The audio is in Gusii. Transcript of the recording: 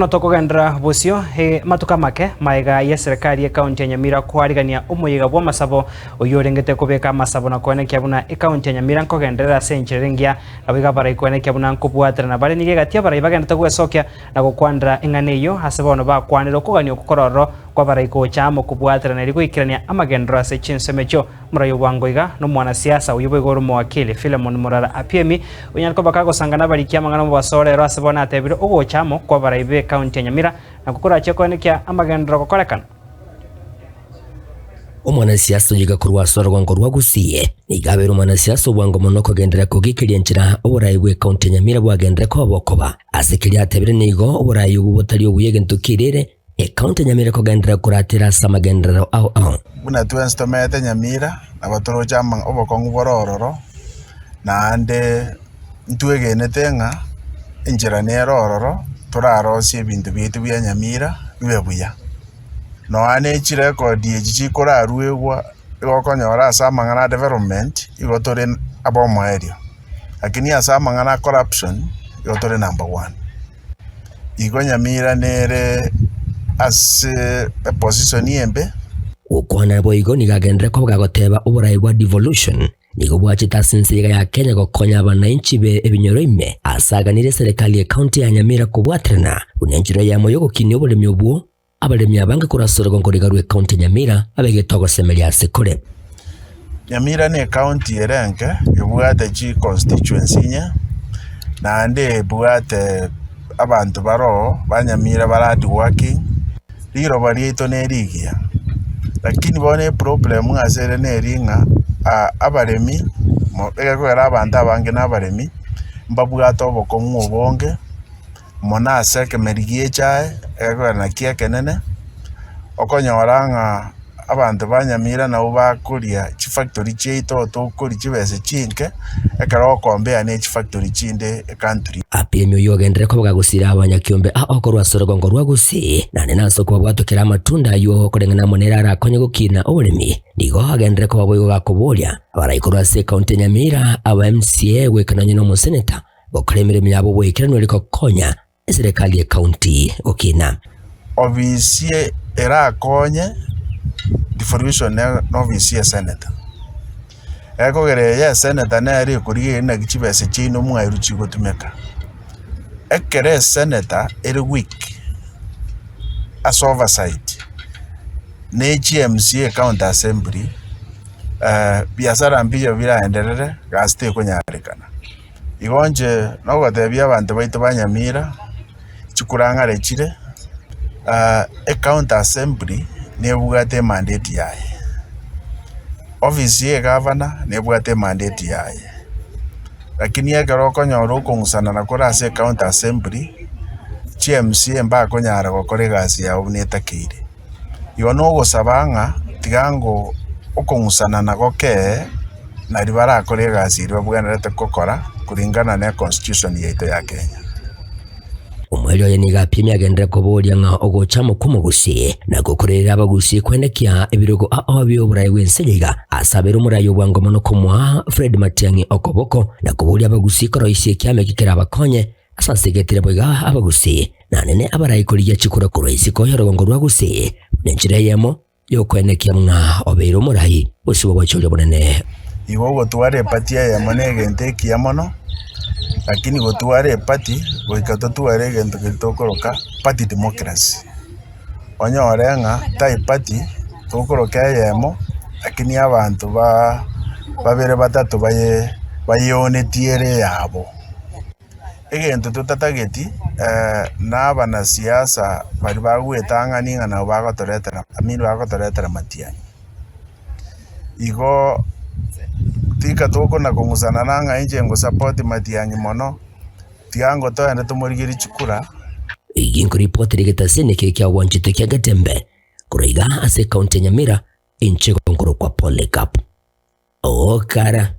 Bono tokogenderera bosio amatuko amake magega y'eserekari y'ekaunti ya Nyamira koarigania omoyega bw'amasabo oyio orengete kobeka amasabo na koenekia buna ekaunti ya Nyamira nkogenderera ase enchera engiya naboigo abarai koenekia buna nkobwaterana bare nigo egati abarai bagendete gwesokia na gokwanera eng'ana eyio ase bono bakwanire okogania okwo kororo kw'abarai gocha amo kobwaterana erio goikerania amagenderero ase chinsemo echio Omorai obwango iga nomwanasiasa oyio boigo ore omowakili Philemon Murara Apiemi onyare koba kagosanga nabariki amang'ana omobaso ore ero ase bono atebire ogocha amo kw'abarai b'ecounty ya Nyamira nakwo korachie koenekia amagenderero gokorekana. Omwanasiasa oyio iga korwa ase orogongo rwa Gusii nigo abeire omwanasiasa obwango mono kogenderera kogiikeria enchera oborai bw'ecounty ya Nyamira bwagenderere koba bokoba. Ase keria atebire nigo oborai obwo botari obuya egento kerere Ekaunti ya Nyamira ekogenderera koratera ase amagenderero ao ao. Buna twensi tomenyete Nyamira, nabo toroche obokong'u bore ororo, naende ntwegenete ng'a enchera nere ororo torarosie ebinto biaito bia Nyamira bibe buya. Nonya ne chirekodi echi chikoraruegwa igo okonyora ase amang'ana a development igo tore abomoerio, lakini ase amang'ana a corruption igo tore number one. Igo Nyamira nere ase eposition embe. Gokwana boigo nigo agenderere koba gagoteba oborai bwa devolution nigo bwachete ase ense iga ya Kenya gokonya abanainchi be ebinyoro ime ase aganire eserekari ye county ya Nyamira kobwaterana buna enchera eyemo yogokinia oboremi obwo Abaremi abange korwa ase orogongo riga rw'ecounty ya Nyamira abegete ogosemeria ase kore. Nyamira ne ecounty ere enke ebwate chi constituency inye, naende ebwate abanto baroo ba Nyamira bare hard working, riroba riaito ne rigiya. Lakini bono eproblem ase ere neri ng'a abaremi mo egekogera abanto abange na abaremi, mbabwate obokong'u obonge. Mono ase ekemeri gi'echae, egekogera nakio ekenene, okonyora ng'a abanto ba Nyamira nabwo bakoria chifactory chiaito tokoria chibesa chinke, ekero ogocompare na echifactory chinde ecountry. Apiemi oyio ogenderere koba gagosira abanyakiombe aa okorwa ase orogongo rwa Gusii, naende nase okobabwatokera amatunda ayio koreng'ana amo nere arakonye gokina oboremi, nigo agenderere koba boigo gakoboria abarai korwa ase ecounty ya Nyamira, aba MCA goika nonye na omoseneta Gokora emeremo yabo boikeranu ere gokonya eserekari y'ecounty gokina. Ofisi erakonye devolution na ofisi ya senator. Ekogera eye ya senator nere ekorigereria naki chibesa chiaino mwaerwe chigotumeka. Ekero esenator ere weak ase oversight ne chi MCA county assembly, biasara mbiyo biraenderere gasi tekonyarekana. Igo inche nogotebia abanto baito ba Nyamira, chikurang'are chire, ecounty assembly nebwate emandate yaye, ofisi ya egavana nebwate emandate yaye, lakini ekero okonyora okong'usanana kore ase ecounty assembly, chi MCA mbakonyara gokora egasi yabo buna etakeire. Igo nogosaba ng'a tiga ngo okong'usanana gokee naria barakore egasi eria babwenerete gokora kulingana ne constitution yaito ya Kenya. Omoerio oye nigo apiemia agenderere koboria ng'a ogocha amo kw'omogusii na gokorerera abagusii kwenekia ebirogo ao bi'oborai bw'ense iga ase abeire omorai obwango mono komoa Fred Matiang'i okoboko na koboria abagusii koroisia ekiama eki kerabakonye ase asegetire boigo abagusii na nene abarai korigia chikura korwa isiko y'orogongo rwa Gusii buna enchera eyemo y'okoenekia ng'a obeire omorai gose bw'obochori obonene. Igo ogotwara eparty eyemo negento ekiya mono, lakini gotwara eparty goika totware egento keria tokoroka party democracy. Onyore ng'a tai party tokoroka eyemo lakini abanto baa babere batato baye bayeonetie ere eyabo. Egento totatageti na abanasiasa baria bagwetang'ani ng'a nabo bagotoretera I mean bagotoretera matiang'i. Igo tika tokona kong'usana na ng'a inche ngosupport matiang'i mono, tiga ngo toende tomorigerie chikura. Eyio nkoripoti rigetasini eke kia gwanchete kia Getembe korwa iga ase ekaunti ya Nyamira, inche nkorokwa Polycarp Okara.